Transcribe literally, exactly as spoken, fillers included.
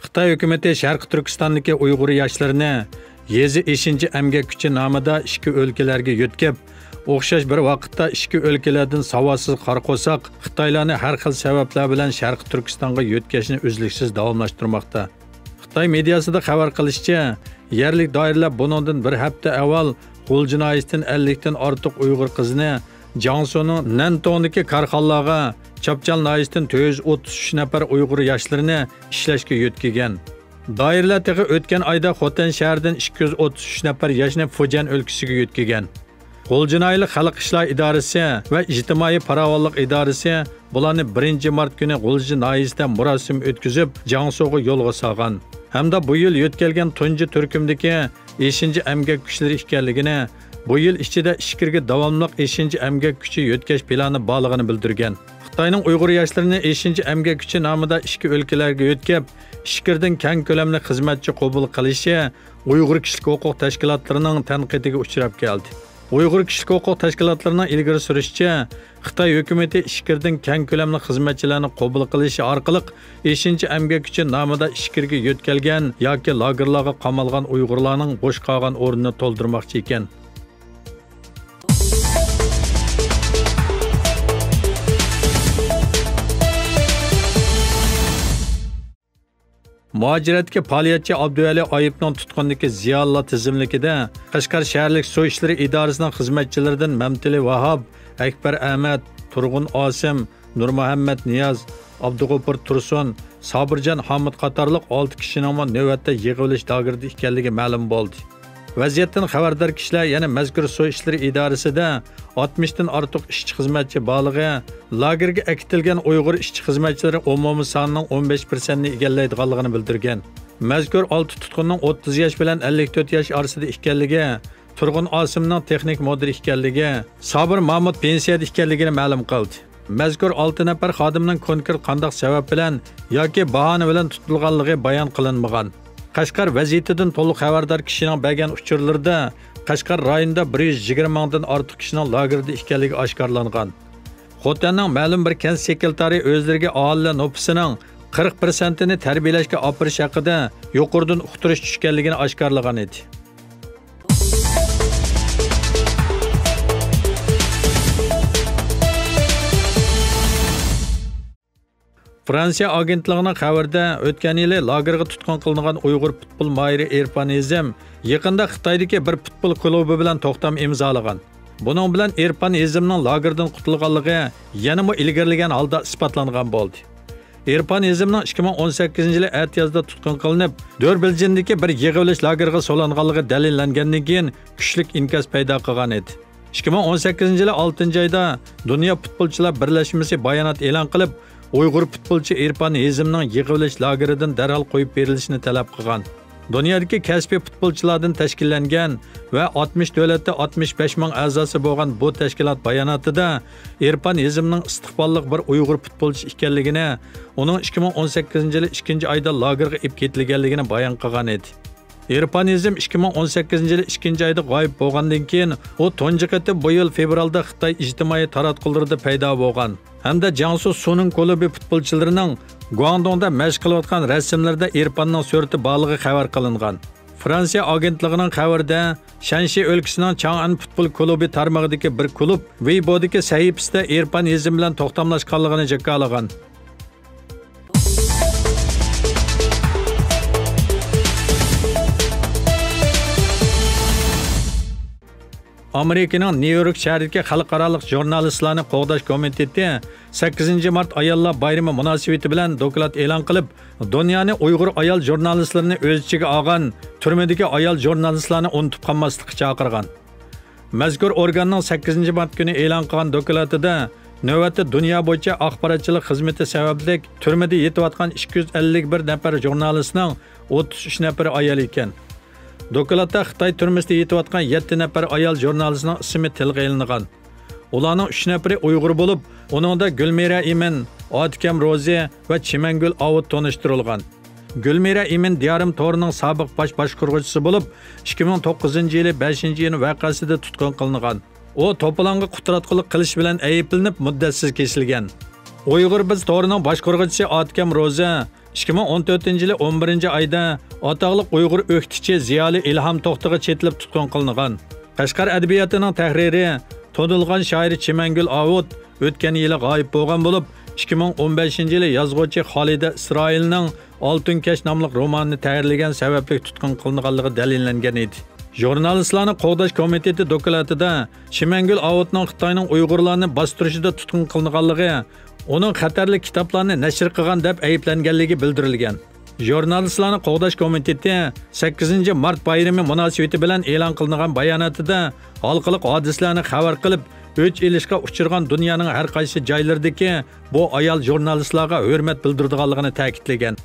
خىتاي ھۆكۈمىتى شەرقىي تۈركىستاندىكى ئۇيغۇر ياشلىرىنى يېزا ئېشىنچا ئەمگەك كۈچى نامىدا ئىككى ئۆلكىلەرگە يۆتكەپ، ئوخشاش بىر ۋاقىتتا ئىككى ئۆلكىلەردىن ساۋاتسىز قارا قورساق خىتايلارنى ھەر خىل سەۋەبلەر بىلەن شەرقىي تۈركىستانغا يۆتكەشنى ئۈزلۈكسىز داۋاملاشتۇرماقتا. خىتاي مېدىياسىدا خەۋەر قىلىشىچە، يەرلىك دائىرىلەر بۇنىڭدىن بىر ھەپتە ئاۋۋال غۇلجا ناھىيەسىدىن ئەللىكتىن ئارتۇق ئۇيغۇر قىزىنى جياڭسۇنىڭ نەنتوڭدىكى كارخانىلارغا، چاپچال ناھىيەسىدىن تۆت يۈز ئوتتۇز ئۈچ نەپەر ئۇيغۇر ياشلىرىنى ئىشلەشكە يۆتكىگەن. دائىرىلەر تېخى ئۆتكەن ئايدا خوتەن شەھىرىدىن ئىككى يۈز ئوتتۇز ئۈچ نەپەر ياشنى فۇجيەن ئۆلكىسىگە يۆتكىگەن. غۇلجا ناھىيەلىك خەلق ئىشلار ئىدارىسى ۋە ئىجتىمائىي پاراۋانلىق ئىدارىسى بۇلارنى بىرىنچى مارت كۈنى غۇلجا ناھىيەسىدە مۇراسىم ئۆتكۈزۈپ، جياڭسۇغا يولغا سالغان ھەمدە بۇ يىل يۆتكەلگەن تۇنجى تۈركۈمدىكى ئېشىنچا ئەمگەك كۈچلىرى ئىكەنلىكىنى، بۇ يىل ئىچىدە ئىچكىرىگە داۋاملىق ئېشىنچا ئەمگەك كۈچى يۆتكەش پىلانى بارلىقىنى بىلدۈرگەن. خىتاينىڭ ئۇيغۇر ياشلىرىنى ئېشىنچا ئەمگەك كۈچى نامىدا ئىككى ئۆلكىلەرگە يۆتكەپ، ئىچكىرىدىن كەڭ كۆلەملىك خىزمەتچى قوبۇل قىلىشى ئۇيغۇر كىشىلىك ھوقۇق تەشكىلاتلىرىنىڭ تەنقىدىگە ئۇچراپ كەلدى. ئۇيغۇر كىشىلىك ھوقۇق تەشكىلاتلىرىنىڭ ئىلگىرى سۈرۈشىچە، خىتاي ھۆكۈمىتى ئىچكىرىدىن كەڭ كۆلەملىك خىزمەتچىلەرنى قوبۇل قىلىشى ئارقىلىق ئېشىنچا ئەمگەك كۈچى نامىدا ئىچكىرىگە يۆتكەلگەن ياكى لاگېرلارغا قامالغان ئۇيغۇرلارنىڭ بوش قالغان ئورنىنى تولدۇرماقچى ئىكەن. مۇھاجىرەتتىكى پائالىيەتچى ئابدۇۋەلى ئايۇپنىڭ تۇتقۇنىدىكى زىيالىيلار تىزىملىكىدە قەشقەر شەھەرلىك سۇ ئىشلىرى ئىدارىسىنىڭ خىزمەتچىلىرىدىن مەمتىلى ۋاھاب، ئەكبەر ئەمەت، تۇرغۇن ئاسىم، نۇرمۇھەممەت نىياز، ئابدۇغوپۇر تۇرسۇن، سابىرجان ھامۇت قاتارلىق ئالتە كىشىنىڭمۇ نۆۋەتتە يىغىۋېلىش لاگېرىدا ئىكەنلىكى مەلۇم بولدى. ۋەزىيەتتىن خەۋەردار كىشىلەر يەنە مەزكۇر سۇ ئىشلىرى ئىدارىسىدە ئاتمىشتىن ئارتۇق ئىشچى-خىزمەتچى بارلىقى، لاگېرغا ئەكېتىلگەن ئۇيغۇر ئىشچى-خىزمەتچىلىرى ئومۇمىي سانىنىڭ ئون بەش پىرسەنتنى ئىگىلەيدىغانلىقىنى بىلدۈرگەن. مەزكۇر ئالتە تۇتقۇننىڭ ئوتتۇز ياش بىلەن ئەللىك تۆت ياش ئارىسىدا ئىكەنلىكى، تۇرغۇن ئاسىمنىڭ تېخنىك مۇدىر ئىكەنلىكى، سابىر مامۇت پېنسىيەدە ئىكەنلىكىنى مەلۇم قىلدى. مەزكۇر ئالتە نەپەر خادىمنىڭ كونكرېت قانداق سەۋەب بىلەن ياكى باھانە بىلەن تۇتۇلغانلىقى بايان قىلىنمىغان. قەشقەر ۋەزىيىتىدىن تولۇق خەۋەردار كىشىنىڭ بەرگەن ئۇچۇرلىرىدا قەشقەر رايونىدا بىر يۈز يىگىرمە مىڭدىن ئارتۇق كىشىنىڭ لاگېردا ئىكەنلىكى ئاشكارىلانغان. خوتەننىڭ مەلۇم بىر كەنت سېكرېتارى ئۆزلىرىگە ئاھالىلەر نوپۇسىنىڭ قىرىق پىرسەنتىنى تەربىيەلەشكە ئاپىرىش ھەققىدە يۇقىرىدىن ئۇقتۇرۇش چۈشكەنلىكىنى ئاشكارىلىغان ئىدى. فرانسىيە ئاگېنتلىقىنىڭ خەۋىرىدە، ئۆتكەن يىلى لاگېرغا تۇتقۇن قىلىنغان ئۇيغۇر پۇتبول ماھىرى ئېرپان ھېزىم يېقىندا خىتايدىكى بىر پۇتبول كۇلۇبى بىلەن توختام ئىمزالىغان. بۇنىڭ بىلەن ئېرپان ھېزىمنىڭ لاگېردىن قۇتۇلغانلىقى يەنىمۇ ئىلگىرىلىگەن ھالدا ئىسپاتلانغان بولدى. ئېرپان ھېزىمنىڭ ئىككى مىڭ ئون سەككىزىنچى يىلى ئەتىيازدا تۇتقۇن قىلىنىپ، دۆربىلجىندىكى بىر يىغىۋېلىش لاگېرىغا سولانغانلىقى دەلىللەنگەندىن كېيىن، كۈچلۈك ئىنكاس پەيدا قىلغان ئىدى. ئىككى مىڭ ئون سەككىزىنچى يىلى ئالتىنچى ئايدا دۇنيا پۇتبولچىلار بىرلەشمىسى بايانات ئېلان قىلىپ، ئۇيغۇر پۇتبولچى ئېرپان ھېزىمنىڭ يىغىۋېلىش لاگېرىدىن دەرھال قويۇپ بېرىلىشىنى تەلەپ قىلغان. دۇنيادىكى كەسپىي پۇتبولچىلاردىن تەشكىللەنگەن ۋە ئاتمىش دۆلەتتە ئاتمىش بەش مىڭ ئەزاسى بولغان بۇ تەشكىلات باياناتىدا ئېرپان ھېزىمنىڭ ئىستىقباللىق بىر ئۇيغۇر پۇتبولچى ئىكەنلىكىنى، ئۇنىڭ ئىككى مىڭ ئون سەككىزىنچى يىلى ئىككىنچى ئايدا لاگېرغا ئېلىپ كېتىلگەنلىكىنى بايان قىلغان ئىدى. ئېرپان ھېزىم ئىككى مىڭ ئون سەككىزىنچى يىلى ئىككىنچى ئايدا غايىب بولغاندىن كېيىن، ئۇ تۇنجى قېتىم بۇ يىل فېۋرالدا خىتاي ئىجتىمائىي تاراتقۇلىرىدا پەيدا بولغان ھەمدە جياڭسۇ سۇنىڭ كۇلۇبى پۇتبولچىلىرىنىڭ گۇاڭدۇڭدا مەشىق قىلىۋاتقان رەسىملىرىدە ئېرپاننىڭ سۈرىتى بارلىقى خەۋەر قىلىنغان. فرانسىيە ئاگېنتلىقىنىڭ خەۋىرىدە، شەنشى ئۆلكىسىنىڭ چاڭئەن پۇتبول كۇلۇبى تارمىقىدىكى بىر كۇلۇب ۋېيبودىكى سەھىپىسىدە ئېرپان ھېزىم بىلەن توختاملاشقانلىقىنى جاكارلىغان. ئامېرىكىنىڭ نيۇ يورك شەھىرىدىكى خەلقئارالىق ژۇرنالىستلارنى قوغداش كومىتېتى سەككىزىنچى مارت ئاياللار بايرىمى مۇناسىۋىتى بىلەن دوكلات ئېلان قىلىپ، دۇنيانى ئۇيغۇر ئايال ژۇرنالىستلىرىنى ئۆز ئىچىگە ئالغان تۈرمىدىكى ئايال ژۇرنالىستلارنى ئۇنتۇپ قالماسلىققا چاقىرغان. مەزكۇر ئورگاننىڭ سەككىزىنچى مارت كۈنى ئېلان قىلغان دوكلاتىدا، نۆۋەتتە دۇنيا بويىچە ئاخباراتچىلىق خىزمىتى سەۋەبلىك تۈرمىدە يېتىۋاتقان ئىككى يۈز ئەللىك بىر نەپەر ژۇرنالىستنىڭ ئوتتۇز ئۈچ نەپىرى ئايال ئىكەن. دوكلاتتا خىتاي تۈرمىسىدە يېتىۋاتقان يەتتە نەپەر ئايال ژۇرنالىستنىڭ ئىسمى تىلغا ئېلىنغان. ئۇلارنىڭ ئۈچ نەپىرى ئۇيغۇر بولۇپ، ئۇنىڭدا گۈلمىرە ئىمىن، ئاتىكەم روزى ۋە چىمەنگۈل ئاۋۇت تونۇشتۇرۇلغان. گۈلمىرە ئىمىن دىيارىم تورىنىڭ سابىق باش باشقۇرغۇچىسى بولۇپ، ئىككى مىڭ توققۇزىنچى يىلى بەشىنچى ئىيۇن ۋەقەسىدە تۇتقۇن قىلىنغان. ئۇ توپىلاڭغا قۇتراتقۇلۇق قىلىش بىلەن ئەيىبلىنىپ، مۇددەتسىز كېسىلگەن. ئۇيغۇر بىز تورىنىڭ باشقۇرغۇچىسى ئاتىكەم روزى ئىككى مىڭ ئون تۆتىنچى يىلى ئون بىرىنچى ئايدا ئاتاقلىق ئۇيغۇر ئۆكتىچى زىيالىي ئىلھام توختىغا چېتىلىپ تۇتقۇن قىلىنغان. قەشقەر ئەدەبىياتىنىڭ تەھرىرى، تونۇلغان شائىر چىمەنگۈل ئاۋۇت ئۆتكەن يىلى غايىب بولغان بولۇپ، ئىككى مىڭ ئون بەشىنچى يىلى يازغۇچى خالىدە ئىسرائىلنىڭ ئالتۇن كەش ناملىق رومانىنى تەھرىرلىگەن سەۋەبلىك تۇتقۇن قىلىنغانلىقى دەلىللەنگەن ئىدى. ژۇرنالىستلارنى قوغداش كومىتېتى دوكلاتىدا چىمەنگۈل ئاۋۇتنىڭ خىتاينىڭ ئۇيغۇرلارنى باستۇرۇشىدا تۇتقۇن قىلىنغانلىقى، ئۇنىڭ خەتەرلىك كىتابلارنى نەشر قىلغان دەپ ئەيىبلەنگەنلىكى بىلدۈرۈلگەن. ژۇرنالىستلارنى قوغداش كومىتېتى سەككىزىنچى مارت بايرىمى مۇناسىۋىتى بىلەن ئېلان قىلىنغان باياناتىدا ھالقىلىق ھادىسىلەرنى خەۋەر قىلىپ، ئۆچ ئېلىشقا ئۇچرىغان دۇنيانىڭ ھەر قايسى جايلىرىدىكى بۇ ئايال ژۇرنالىستلارغا ھۆرمەت بىلدۈرىدىغانلىقىنى تەكىتلىگەن.